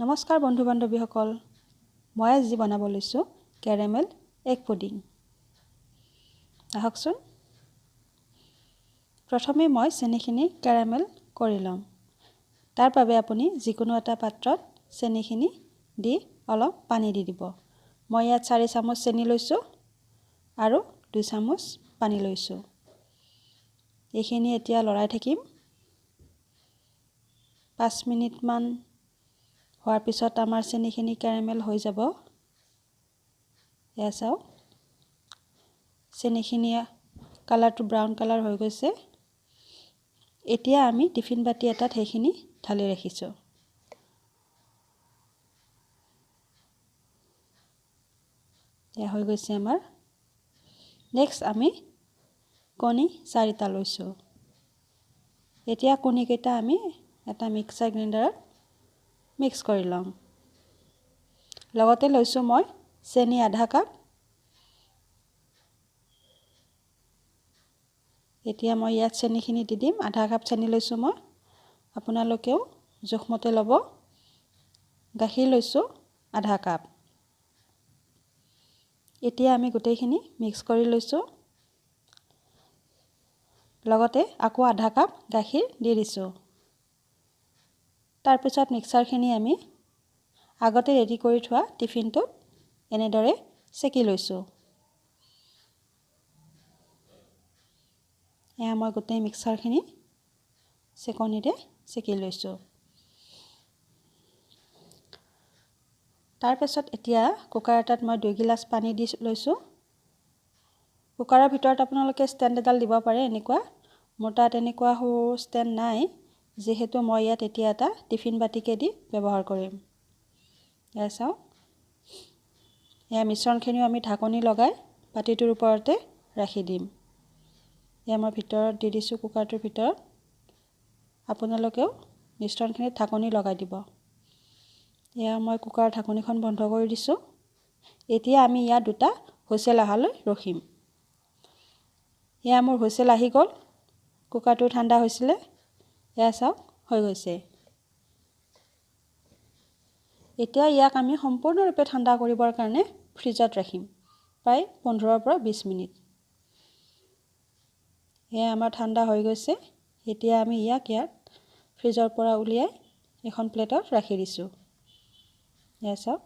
নমস্কাৰ বন্ধু বান্ধৱীসকল, মই আজি বনাব লৈছোঁ কেৰেমেল এগ পুডিং। আহকচোন, প্ৰথমে মই চেনিখিনি কেৰেমেল কৰি ল'ম। তাৰ বাবে আপুনি যিকোনো এটা পাত্ৰত চেনিখিনি দি অলপ পানী দি দিব। মই ইয়াত 4 চামুচ চেনি লৈছোঁ আৰু 2 চামুচ পানী লৈছোঁ। এইখিনি এতিয়া লৰাই থাকিম। 5 মিনিটমান হোৱাৰ পিছত আমাৰ চেনিখিনি কেৰেমেল হৈ যাব। এয়া চাওক, চেনিখিনি কালাৰটো ব্ৰাউন কালাৰ হৈ গৈছে। এতিয়া আমি টিফিন বাতি এটাত সেইখিনি ঢালি ৰাখিছোঁ। এয়া হৈ গৈছে আমাৰ। নেক্সট আমি কণী 4টা লৈছোঁ। এতিয়া কণীকেইটা আমি এটা মিক্সাৰ গ্ৰাইণ্ডাৰত মিক্স কৰি ল'ম। লগতে লৈছোঁ মই চেনি আধা কাপ। এতিয়া মই ইয়াত চেনিখিনি দি দিম। আধা কাপ চেনি লৈছোঁ মই, আপোনালোকেও জোখমতে ল'ব। গাখীৰ লৈছোঁ আধা কাপ। এতিয়া আমি গোটেইখিনি মিক্স কৰি লৈছোঁ। লগতে আকৌ আধা কাপ গাখীৰ দি দিছোঁ। তাৰপিছত মিক্সাৰখিনি আমি আগতে ৰেডি কৰি থোৱা টিফিনটোত এনেদৰে চেকি লৈছোঁ। এয়া মই গোটেই মিক্সাৰখিনি চেকনিৰে চেকি লৈছোঁ। তাৰপিছত এতিয়া কুকাৰ এটাত মই 2 গিলাচ পানী দি লৈছোঁ। কুকাৰৰ ভিতৰত আপোনালোকে ষ্টেণ্ড এডাল দিব পাৰে। এনেকুৱা মোৰ তাত এনেকুৱা সৰু ষ্টেণ্ড নাই, যিহেতু মই ইয়াত এতিয়া এটা টিফিন বাতিকে দি ব্যৱহাৰ কৰিম। এয়া চাওক, এয়া মিশ্ৰণখিনিও আমি ঢাকনি লগাই বাতিটোৰ ওপৰতে ৰাখি দিম। এয়া মই ভিতৰত দি দিছোঁ, কুকাৰটোৰ ভিতৰত। আপোনালোকেও মিশ্ৰণখিনিত ঢাকনি লগাই দিব। এয়া মই কুকাৰৰ ঢাকনিখন বন্ধ কৰি দিছোঁ। এতিয়া আমি ইয়াত 2টা হুইচেল অহালৈ ৰখিম। এয়া মোৰ হুইচেল আহি গ'ল। কুকাৰটো ঠাণ্ডা হৈছিলে। এয়া চাওক, হৈ গৈছে। এতিয়া ইয়াক আমি সম্পূৰ্ণৰূপে ঠাণ্ডা কৰিবৰ কাৰণে ফ্ৰিজত ৰাখিম প্ৰায় 15ৰ পৰা 20 মিনিট। এয়া আমাৰ ঠাণ্ডা হৈ গৈছে। এতিয়া আমি ইয়াক ইয়াত ফ্ৰিজৰ পৰা উলিয়াই এখন প্লেটত ৰাখি দিছোঁ। এয়া চাওক,